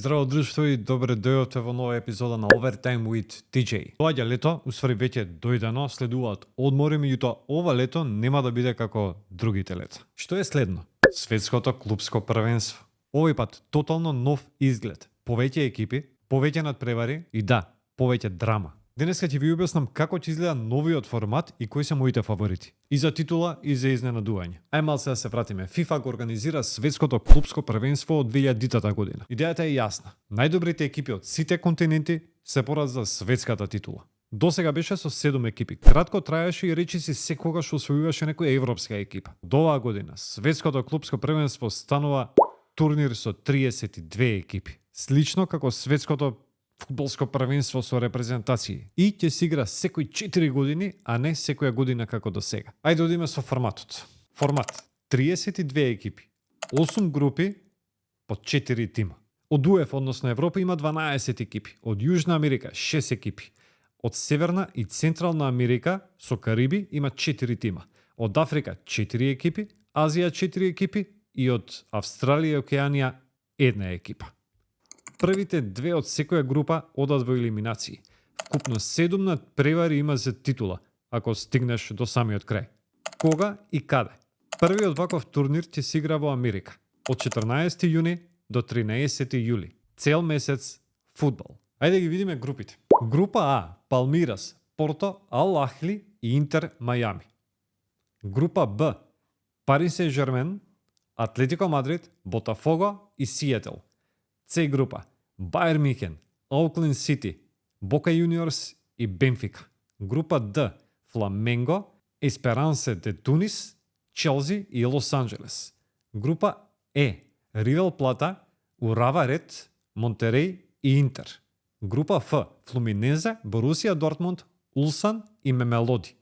Здраво друштво и добре дојдовте во нова епизода на Overtime with TJ. Доаѓа лето, уствари веќе дојдено, следуваат одмори, меѓутоа ова лето нема да биде како другите лета. Што е следно? Светското клупско првенство. Овој пат тотално нов изглед. Повеќе екипи, повеќе надпревари и да, повеќе драма. Денеска ќе ви објаснам како ќе изгледа новиот формат и кои се моите фаворити. И за титула и за изненадување. Ај малце да се вратиме. FIFA го организира светското клупско првенство од 2000 година. Идејата е јасна. Најдобрите екипи од сите континенти се борат за светската титула. Досега беше со 7 екипи. Кратко траеше и речиси секогаш освојуваше некоја европска екипа. До оваа година светското клупско првенство станува турнир со 32 екипи. Слично како светското фудбалско првенство со репрезентации. И ќе се игра секој 4 години, а не секоја година како до сега. Ајде да одиме со форматот. Формат 32 екипи, 8 групи по 4 тима. Од УЕФ, односно Европа, има 12 екипи. Од Јужна Америка 6 екипи. Од Северна и Централна Америка со Кариби има 4 тима. Од Африка 4 екипи, Азија 4 екипи и од Австралија и Океанија 1 екипа. Првите две од секоја група одат во елиминации. Вкупно 7 надпревари има за титула, ако стигнеш до самиот крај. Кога и каде? Првиот ваков турнир ќе се игра во Америка. Од 14 јуни до 13 јули. Цел месец фудбал. Ајде ги видиме групите. Група А, Палмирас, Порто, Ал Ахли и Интер Мајами. Група Б, Пари Сен-Жермен, Атлетико Мадрид, Ботафого и Сиетл. С група, Бајер Михен, Оукленд Сити, Бока Јуниорс и Бенфика. Група Д, Фламенго, Есперансе де Тунис, Челси и Лос Анджелес. Група Е, Ривел Плата, Урава Ред, Монтереј и Интер. Група Ф, Флуминезе, Борусија Дортмунд, Улсан и Мемелоди.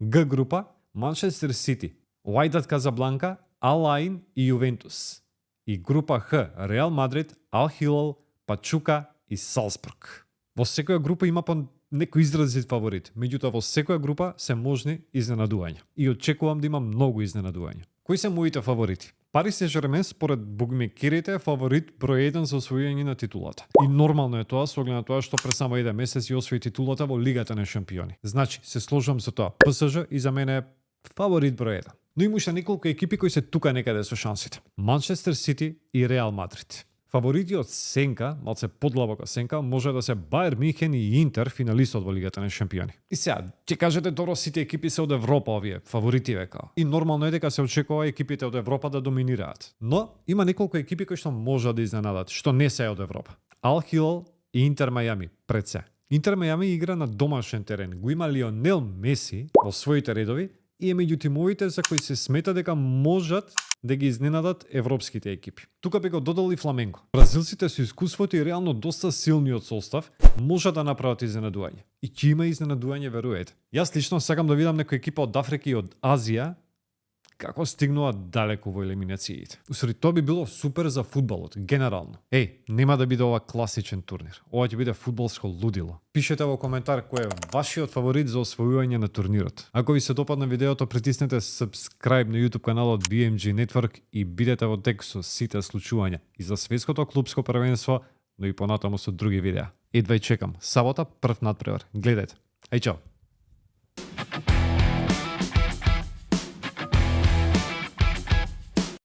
Г група, Манчестер Сити, Уајдат Казабланка, Ал Айн и Јувентус. И група Х, Реал Мадрид, Ал Хилал, Пачука и Салцбург. Во секоја група има по некој изразит фаворит, меѓутоа во секоја група се можни изненадувања. И очекувам да има многу изненадувања. Кои се моите фаворити? Пари Сен-Жермен според букмекерите е фаворит број 1 за освојање на титулата. И нормално е тоа со оглед на тоа што пред само 1 месец ја освои титулата во Лигата на шампиони. Значи, се сложувам со тоа. ПСЖ и за мене е фаворит број 1. Но има уште неколку екипи кои се тука некаде со шансите. Манчестер Сити и Реал Мадрид. Фаворити од сенка, малце подлабока сенка, може да се Бајер Михен и Интер, финалистот во Лигата на шампиони. И сега, ќе кажете добро, сите екипи се од Европа овие, фаворити века. И нормално е дека се очекува екипите од Европа да доминираат. Но има неколку екипи кои што може да изненадат, што не се од Европа. Ал Хилал и Интер Мајами пред се. Интер Мајами игра на домашен терен. Го има Лионел Меси во своите редови и е меѓу тимовите за кои се смета дека можат да ги изненадат европските екипи. Тука би го додал и Фламенго. Бразилците со искуството и реално доста силниот состав можат да направат изненадување. И ќе има изненадување, веруете. Јас лично сакам да видам некоја екипа од Африка и од Азија како стигнуваат далеку во елиминациите. Усвари, тоа би било супер за фудбалот, генерално. Нема да биде ова класичен турнир. Ова ќе биде фудбалско лудило. Пишете во коментар кој е вашиот фаворит за освојување на турнирот. Ако ви се допадна видеото, притиснете subscribe на YouTube каналот BMG Network и бидете во тек со сите случувања и за светското клупско првенство, но и понатаму со други видеа. Едвај чекам. Сабота прв надпревар. Гледајте. Ај чао.